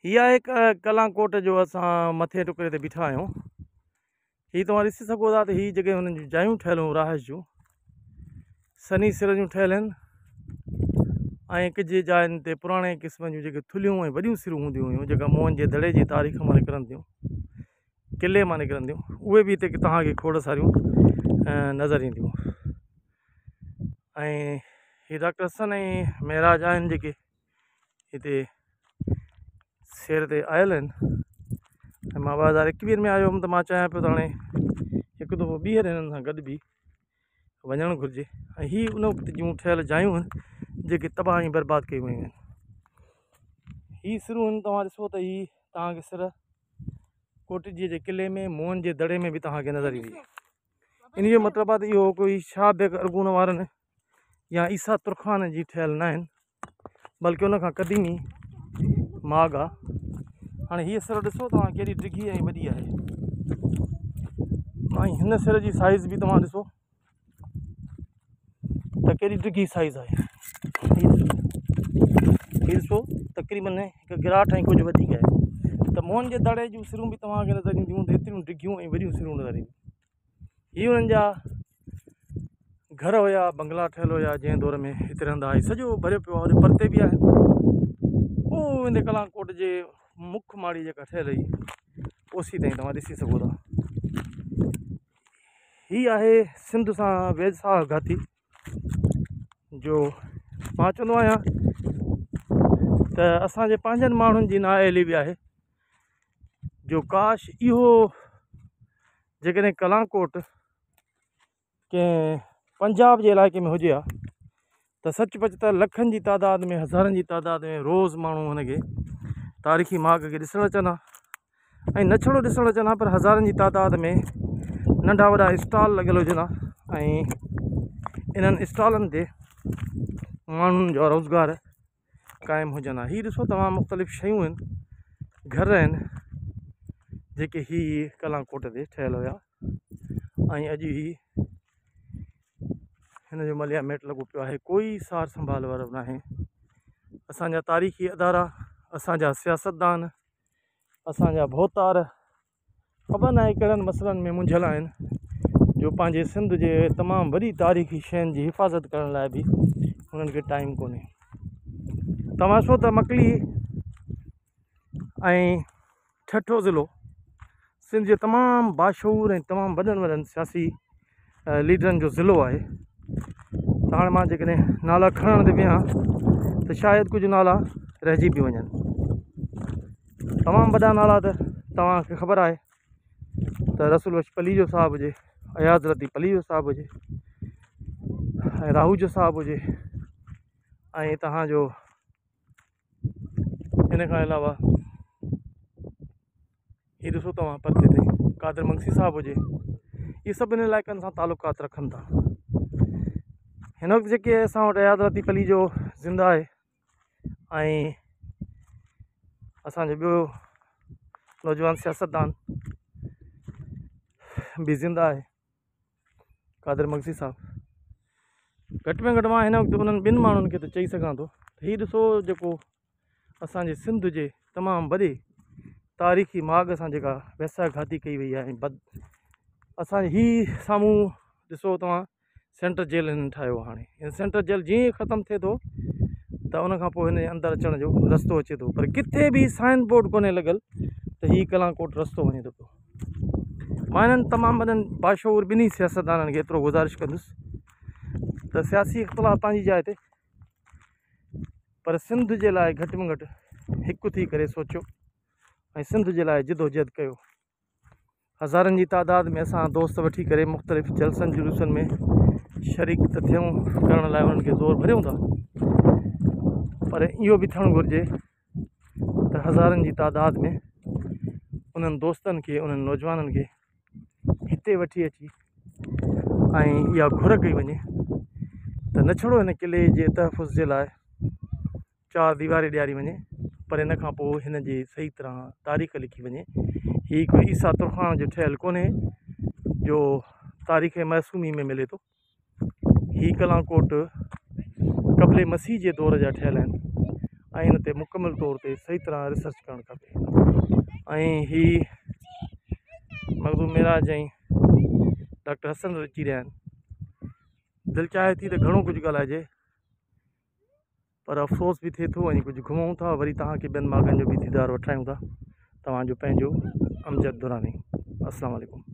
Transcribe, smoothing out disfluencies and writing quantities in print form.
هي آهي ڪلان ڪوٽ جو اسان مٿي ٽڪري تي بيٺا آهيون. هي توهان ڏسي سگهو ٿا ته هي جيڪي هنن جون جايون ٺهيل هيون رهائش جون سنهي سر جون ٺهيل آهن ۽ ڪجهه جاين تي پراڻي قسم جون جيڪي ٿلهيون ۽ وڏيون سرون هونديون هيون جيڪا موهن جي دڙي جي تاريخ مان نڪرن ٿيون قلعي مان نڪرن ٿيون اهي به هتي توهان کي کوڙ ساريون نظر اينديون. ۽ هي ڊاڪٽر حسن ۽ معراج آهن جيڪي هتي سير تي آيل آهن ۽ مان 2021 ۾ آيو هوم ته مان چاهيان پيو ته هاڻي هڪ دفعو ٻيهر هنن سان گڏ به وڃڻ گهرجي. ۽ هي ان وقت جون ٺهيل جايون آهن جيڪي تباهه ۽ برباد ڪيون ويون آهن. هي سرون آهن توهان ڏسو ته هي توهان کي سر ڪوٽجي جي قلعي ۾ موهن جي دڙي ۾ به توهان کي نظر ايندي. ان جو مطلب آهي ته اهو ڪوئي شاهه بيگ ارغون وارن يا عيسيٰ ترخان جي ٺهيل نه آهن بلڪه ان کان قديمي ماڳ آ. هاڻي هيء سر ڏسو توهان ڪيڏي ڊگهي ۽ وڏي آهي ۽ هن سر جي سائيز به توهان ڏسو ته ڪيڏي ڊگهي سائيز آهي. هي ڏسو تقريبن هڪ گراٺ ۽ ڪجهه وڌيڪ آهي ته موهن جي دڙي جون سرون به توهان کي نظر اينديون ته ايتريون ڊگهيون ۽ وڏيون سرون نظر اينديون. هي انهن جا گهر هيا، بنگلا ٺهيل هيا، جنهن دور ۾ هتي رهندا هئا. سڄو ڀريو پيو آهي، هوڏي پرتي به آهن. او ويندي ڪلان ڪوٽ جي مک ماڙي جيڪا ٺهيل هئي اوسي تائين توهان ڏسي سگهو ٿا. هي آهي سنڌ سان ويساهه گهاتي جو مان چوندو آهيان ته اسان جي پنهنجن ماڻهن جي نااهلي به آهي جو ڪاش اهو جيڪڏهن ڪلان ڪوٽ ڪنهن پنجاب جي علائقي ۾ هجي ها ته سچ پچ ته لکن جي تعداد ۾ هزارن جي تعداد ۾ روز ماڻهو هن کي تاريخي ماڳ کي ڏسڻ اچن ها ۽ نه ڇڙو ڏسڻ اچن ها پر هزارن جي تعداد ۾ ننڍا وڏا اسٽال لڳل هجن ها ۽ انهن اسٽالن تي ماڻهن جا روزگار قائم هجن ها. هي ڏسو توهان مختلف شيون آهن، گهر آهن جيڪي هي ڪلان ڪوٽ تي ٺهيل هيا ۽ اڄ هي هن جو مليا ميٽ لڳو پيو آهي، ڪوئي سار سنڀال وارو ناهي. اسان جا تاريخي ادارا، اسان جا سياستدان، اسان جا ڀوتار خبر ناهي ڪهڙن مسئلن ۾ منجهيل آهن جو پنهنجي سنڌ جي تمام وڏي تاريخي شين جي حفاظت ڪرڻ لاء به انهن کي ٽائيم ڪونهي. توهان ڏسو ته مڪلي ۽ ٺٽو ضلعو سنڌ جي تمام باشعور ۽ تمام وڏن وڏن سياسي ليڊرن جو ضلعو آهي ته هاڻي مان جيڪڏهن نالا کڻڻ تي ويهان ته شايد ڪجهه نالا رهجي به وڃن. تمام وڏا نالا ته توهان کي خبر آهي ته رسول بخش پليجو صاحب هجي، اياز لطيف پليجو صاحب هجي ۽ راهوجو صاحب هجي ۽ توهان جو ان کان علاوه هي ڏسو توهان پرتي تي قادر مگسي صاحب هجي، اهي سڀ ان علائقن سان تعلقات رکن ٿا. هن وقت جيڪي اسان وٽ اياز لطيف پليجو زنده آهي ۽ اسانجو ٻيو نوجوان سياستدان به زنده آهي قادر مگسي صاحب. گهٽ ۾ گهٽ مان هن وقت انهن ٻن ماڻهن کي ته چئي سگهان ٿو ته هي ڏسو جيڪو اسان جي سنڌ جي تمام وڏي تاريخي ماڳ سان جيڪا ويساهه گهاتي ڪئي وئي آهي ۽ بد اسان جي هي سامهون ڏسو توهان سينٽر جيل هنن ٺاهيو آهي هاڻي هن سينٽر جيل جيئن ئي ختم ٿئي ٿو ته ان کان پوء هن جي اندر اچڻ جو رستو اچي ٿو پر ڪٿي به سائن بورڊ ڪونهي لڳل ته هي ڪلان ڪوٽ رستو وڃي ٿو پيو. مان هنن تمام وڏن باشعور ٻنهي سياستدانن کي ايترو گذارش ڪندس ته سياسي اختلاف پنهنجي جاء تي پر سنڌ جي لاء گهٽ ۾ گهٽ هڪ ٿي ڪري سوچيو ۽ سنڌ جي لاء جدوجهد ڪيو. هزارن جي تعداد ۾ اسان دوست وٺي ڪري مختلف جلسن جلوسن ۾ شريڪ ته ٿيون ڪرڻ لاء انهن کي زور ڀريون ٿا پر اهو به ٿيڻ گهرجي ته هزارن جي تعداد ۾ انهن دوستن کي انهن نوجوانن کي هتي وٺي اچي ۽ اها گهر ڪئي وڃي ته نه ڇڙو هن قلعي جي تحفظ جي لاء چار ديواري ڏياري وڃي پر ان کان پوء هن جي صحيح طرح تاريخ لکي وڃي. هي ڪوئي عيسيٰ ترخان جو ٺهيل ڪونهي جو تاريخ معصومي ۾ ملي ٿو. هي ڪلان ڪوٽ قبل مسيح جي دور جا ٺهيل آهن ۽ هن تي مڪمل طور تي صحيح طرح ريسرچ ڪرڻ کپي ۽ هي مخدوم معراج ۽ ڊاڪٽر حسن اچي رهيا آهن. دل چاهي ٿي ته گهڻو ڪجهه ڳالهائجي پر افسوس به ٿئي ٿو ۽ ڪجهه گهمون ٿا وري توهان کي ٻين ماڳن جو به ديدار وٺرايون ٿا. توهان جو پنهنجو امجد دراني. السلام عليڪم.